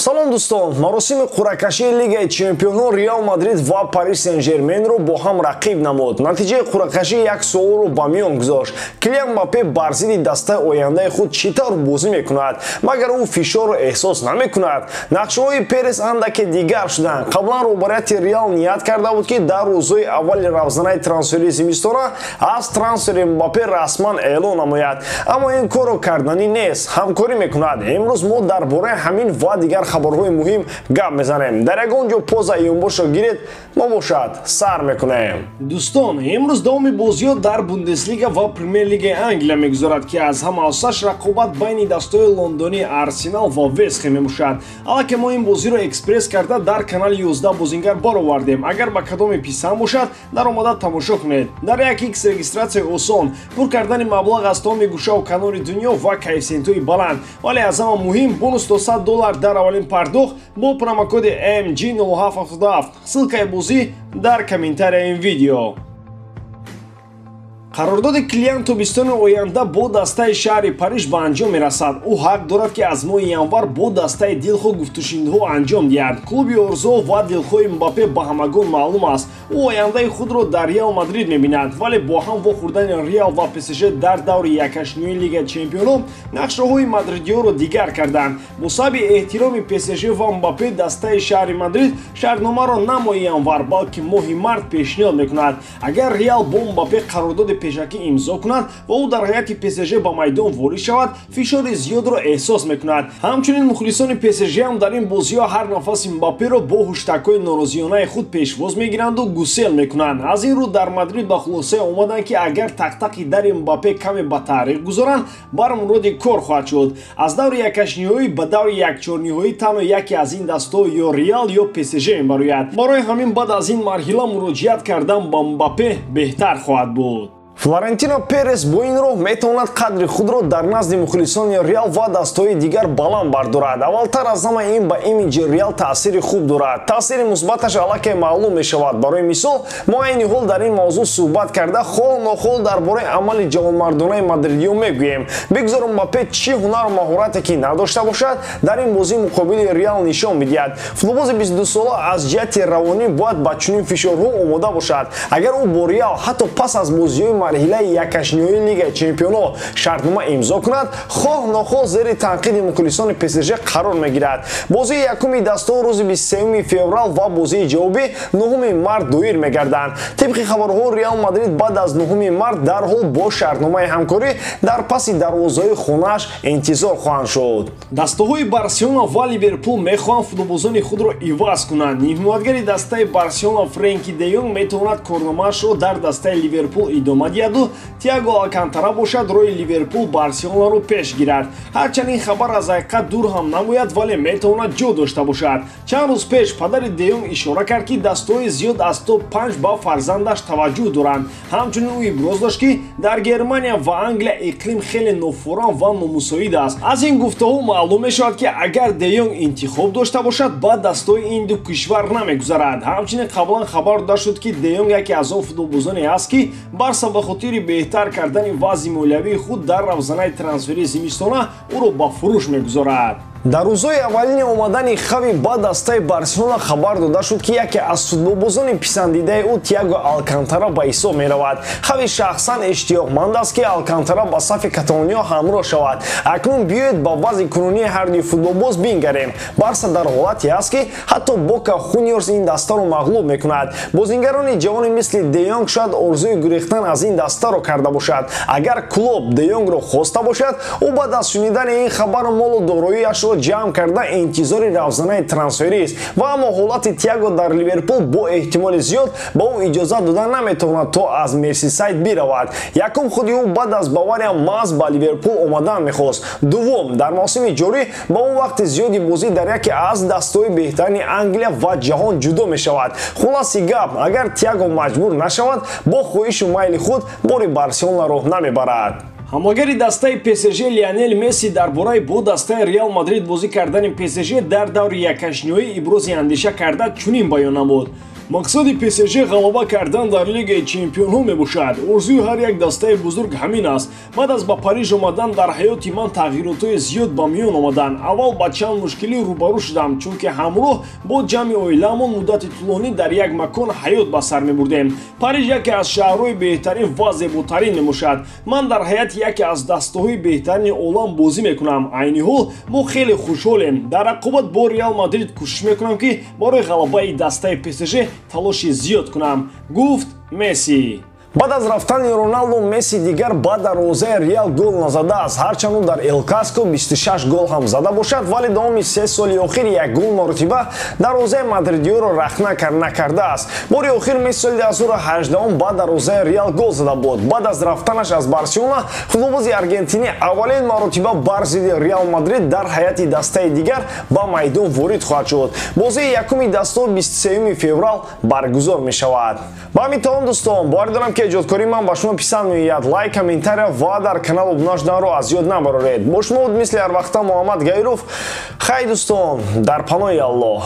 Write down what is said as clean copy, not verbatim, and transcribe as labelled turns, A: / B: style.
A: Салом дӯстон, маросими қуръакашии Лигаи Чемпионҳо Реал Мадрид ва Париж Сен-Жерменро бо ҳам рақиб намуд. Натиҷаи қуръакашӣ як суолро ба миён гузошт. Килиан Мбаппе бар зидди дастаи ояндаи худ чӣ тавр бозӣ мекунад? Магар ӯ фишорро эҳсос намекунад? Нақшаҳои Перес андаке дигар шуданд. Қаблан роҳбарияти Реал ният карда буд, ки дар рӯзҳои аввали равзанаи трансфери зимистона аз трансфери Мбаппе расман эълон намояд. Аммо ин корро карданӣ нест. Ҳамкорӣ мекунад. Имрӯз мо дар бораи ҳамин ва дигар хабарҳои муҳим гап мезанем. Дар ягон ҷо поза июнбошро гиред, мо бошад сар мекунем.
B: Дӯстон, имрӯз давоми бозиҳо дар Бундеслига ва Премер-лигаи Англия мегузарад, ки аз ҳама асосаш рақобат байни дастаҳои лондонии Арсенал ва Вестхэм мебошад. Аллакай мо ин бозиро экспресс карда дар канали 11 бозингар баровардем. Агар ба кадоме писанд бошад, дар омада тамошо кунед. Дар як икс регистратсияи осон, пур кардани маблағ аз тамоми гӯшаву канори дунё ва коэффисиентҳои баланд. Вале аз ҳама муҳим бонус то $100 дар аввалин пардохт бо промокоди MG0777. Ссылкаи бозӣ дар комментарияи ин видео. Қарордоди Килиан тобистони оянда бо дастаи шаҳри Париж ба анҷом мерасад. Ӯ ҳақ дорад, ки аз моҳи январ бо дастаи дилхоҳ гуфтушунидҳо анҷом диҳад. Клуби орзуҳо ва дилхоҳи Мбаппе ба ҳамагон маълум аст. Ӯ ояндаи худро дар Реал Мадрид мебинад, вале бо ҳам вохӯрдани Реал ва ПСЖ дар даври якҳаштниҳои Лигаи Чемпионҳо нақшаҳои мадридиёро дигар карданд. Бо сабаби эҳтироми ПСЖ ва Мбаппе дастаи шаҳри Мадрид шартномаро на моҳи январ, балки моҳи март пешниҳод мекунад. Агар Реал бо Мбаппе қарордоди пешакӣ имзо кунад ва ӯ дар ҳайати ПСЖ ба майдон ворид шавад, фишори зиёдро эҳсос мекунад. Ҳамчунин мухлисони ПСЖ ҳам дар ин бозиҳо ҳар нафаси Мбапперо бо ҳуштакҳои норозиёнаи худ пешвоз мегиранду гусел мекунанд. Аз ин рӯ дар Мадрид ба хулосае омаданд, ки агар тақтақи дари Мбаппе каме ба таърих гузоранд, бар муроди кор хоҳад шуд. Аз даври якҳаштниҳоӣ ба даври якчорниҳоӣ танҳо яке аз ин дастҳо ё Реал ё ПСЖ мебарояд. Барои ҳамин баъд аз ин марҳила муроҷиат кардан ба Мбаппе беҳтар хоҳад буд.
A: Флорентино Перес бо ин роҳ метавонад қадри худро дар назди мухлисони Реал ва дастҳои дигар баланд бардорад. Аввалтар аз ҳама ин ба имиҷи Реал таъсири хуб дорад. Таъсири мусбаташ аллакай маълум мешавад. Барои мисол, мо айни ҳол дар ин мавзӯъ суҳбат карда, хоҳ нохоҳ дар бораи амали ҷавонмардонаи мадридиё мегӯем. Бигзор Мбаппе чӣ ҳунару маҳорате ки надошта бошад, дар ин бозӣ муқобили Реал нишон медиҳад. Футболбози 22сола аз ҷиҳати равонӣ бояд ба чунин фишорҳо омода бошад. Агар ӯ бо Реал ҳатто пас аз бозиҳои марҳилаи якҳаштниҳоии Лигаи Чемпионҳо шартнома имзо кунад, хоҳ нохоҳ зери танқиди мухлисони ПСЖ қарор мегирад. Бозии якуми дастаҳо рӯзи 23 феврал ва бозии ҷавобӣ 9 март доир мегарданд. Тибқи хабарҳо, Реал Мадрид баъд аз 9 март дарҳол бо шартномаи ҳамкорӣ дар паси дарвозаҳои хонааш интизор хоҳанд шуд.
B: Дастаҳои Барселона ва Ливерпул мехоҳанд футболбозони худро иваз кунанд. Нимҳимоятгари дастаи Барселона Френки де Йонг метавонад корномаашро дар дастаи Ливерпул идома диҳаду Тиаго Алкантара бошад роҳи Ливерпул Барселонаро пеш гирад. Ҳарчанд ин хабар аз ҳақиқат дур ҳам намояд, вале метавонад ҷо дошта бошад. Чанд рӯз пеш падари де Йонг ишора кард, ки дастаҳои зиёд аз топ 5 ба фарзандаш таваҷҷӯҳ доранд. Ҳамчунин ӯ иброз дошт, ки дар Германия ва Англия иқлим хеле нофурам ва номусоид аст. Аз ин гуфтаҳо маълум мешавад, ки агар де Йонг интихоб дошта бошад, ба дастаҳои ин ду кишвар намегузарад. Ҳамчунин қаблан хабар дода шуд, ки де Йонг яке аз он футболбозоне аст, ки Барса ба хотири беҳтар кардани вазъи молиявии худ дар равзанаи трансфери зимистона ӯро ба фурӯш мегузорад.
A: Дар рӯзҳои аввалини омадани Хави ба дастаи Барселона хабар дода шуд, ки яке аз футболбозони писандидаи ӯ Тиаго Алкантара ба ҳисоб меравад. Хави шахсан иштиёқманд аст, ки Алкантара ба сафи каталониё ҳамроҳ шавад. Акнун биёед ба вазъи кунунии ҳардуи футболбоз бингарем. Барса дар ҳолате аст, ки ҳатто Бока Хуниорс ин дастаро мағлуб мекунад. Бозингарони ҷавони мисли де Йонг шояд орзуи гурехтан аз ин дастаро карда бошад. Агар клуб де Йонгро хоста бошад, ӯ баъд аз шунидани ин хабар молу дороиашро ҷамъ карда интизори равзанаи трансферист. Ва аммо ҳолати Тиаго дар Ливерпул бо эҳтимоли зиёд ба ӯ иҷозат дода наметавонад, то аз Мерсисайд биравад. Якум, худи ӯ баъд аз Бавария маҳз ба Ливерпул омадан мехост. Дуввум, дар мавсими ҷорӣ ба ӯ вақти зиёди бозӣ дар яке аз дастаҳои беҳтарини Англия ва ҷаҳон ҷудо мешавад. Хулоси гап, агар Тиаго маҷбур нашавад, бо хоҳишу майли худ бори Барселонаро намебарад.
B: Ҳамлагари дастаи ПСЖ Лионел Месси дар бораи бо дастаи Реал Мадрид бозӣ кардани ПСЖ дар даври яккашниҳоӣ ибрози андеша карда чунин баён намуд: Мақсади ПСЖ ғалаба кардан дар Лигаи чемпионҳо мебошад. Орзуи ҳар як дастаи бузург ҳамин аст. Баъд аз ба Париж омадан дар ҳаёти ман тағйиротҳои зиёд ба миён омаданд. Аввал ба чанд мушкилӣ рӯбарӯ шудам, чунки ҳамроҳ бо ҷамъи оиламон муддати тӯлонӣ дар як макон ҳаёт ба сар мебурдем. Париж яке аз шаҳрҳои беҳтарин ва зеботарин мебошад. Ман дар ҳайати яке аз дастаҳои беҳтарини олам бозӣ мекунам. Айни ҳол мо хеле хушҳолем. Дар рақобат бо Реал Мадрид кӯшиш мекунам, ки барои ғалабаи дастаи ПСЖ талоши зиёд кунам, гуфт Месси.
A: Баъд аз рафтани Роналду, Месси дигар ба дарвозаи Реал гол назадааст. Ҳарчанд ӯ дар Эл Классико 26 гол ҳам зада бошад, вале давоми 3 соли охир ягон маротиба дарвозаи мадридиёро рахна накардааст. Бори охир Месси соли 2018 ба дарвозаи Реал гол зада буд. Баъд аз рафтанаш аз Барселона футболбози аргентинӣ аввалин маротиба бар зидди Реал Мадрид дар ҳайати дастаи дигар ба майдон ворид хоҳад шуд. Бозии якуми дастаҳо 23 феврал баргузор мешавад. Ба ҳамин тамом, дӯстон. Боварӣ дорам, ки эҷодкории ман ба шумо писанд меояд. Лайк, комментария ва дар канал обуна шуданро аз ёд набароред. Бо шумо буд, мисли ҳар вақта, Муҳаммад Гаиров. Хай, дӯстон, дар паноҳи Аллоҳ.